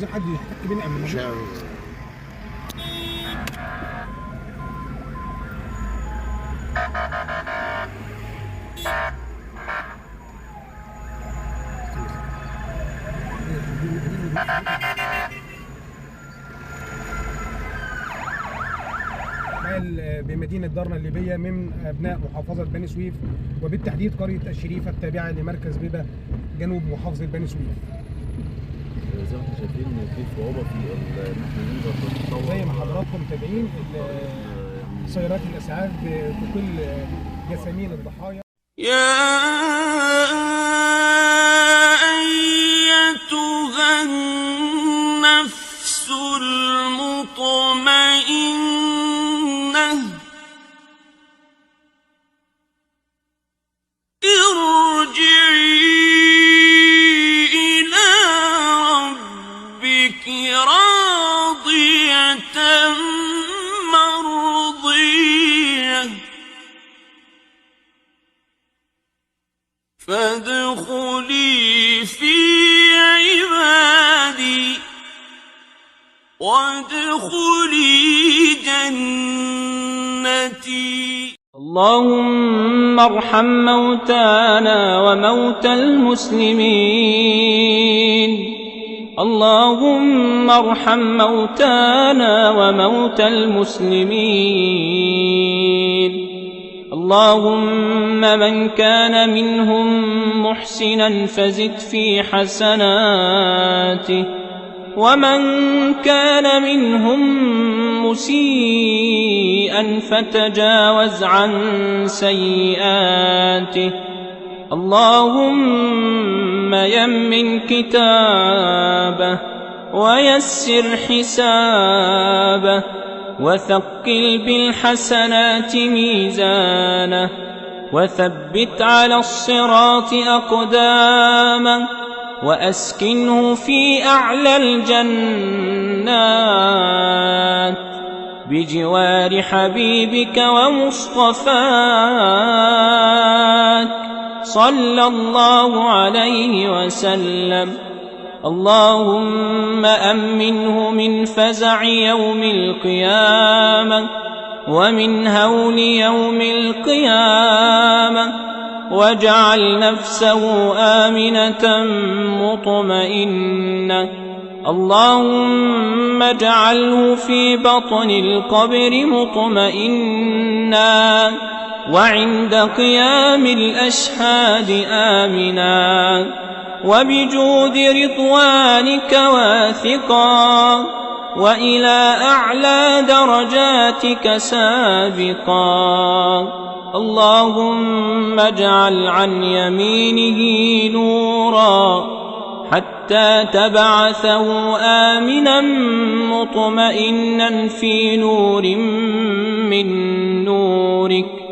عايزين حد يحتك بينا قبل مش بمدينة درنة الليبية من أبناء محافظة بني سويف، وبالتحديد قرية الشريفة التابعة لمركز بيبة جنوب محافظة بني سويف. زي ما احنا شايفين في صعوبة في إن احنا نقدر نتصور، زي ما حضراتكم متابعين سيارات الإسعاف بكل جسامين الضحايا. يا أيتها النفس المطمئنة ارجعي إلى ربك راضية مرضية فادخلي في عبادي وادخلي جنتي. اللهم ارحم موتانا وموتى المسلمين. اللهم ارحم موتانا وموتى المسلمين. اللهم من كان منهم محسنا فزد في حسناته، ومن كان منهم مسيئا فتجاوز عن سيئاته. اللهم يمن كتابه ويسر حسابه وثقل بالحسنات ميزانه وثبت على الصراط أقدامه وأسكنه في أعلى الجنات بجوار حبيبك ومصطفاك صلى الله عليه وسلم. اللهم أمنه من فزع يوم القيامة ومن هول يوم القيامة، واجعل نفسه آمنة مطمئنة. اللهم اجعله في بطن القبر مطمئنا، وعند قيام الأشهاد آمنا، وبجود رضوانك واثقا، وإلى أعلى درجاتك سابقا. اللهم اجعل عن يمينه نورا حتى تبعثه آمنا مطمئنا في نور من نورك.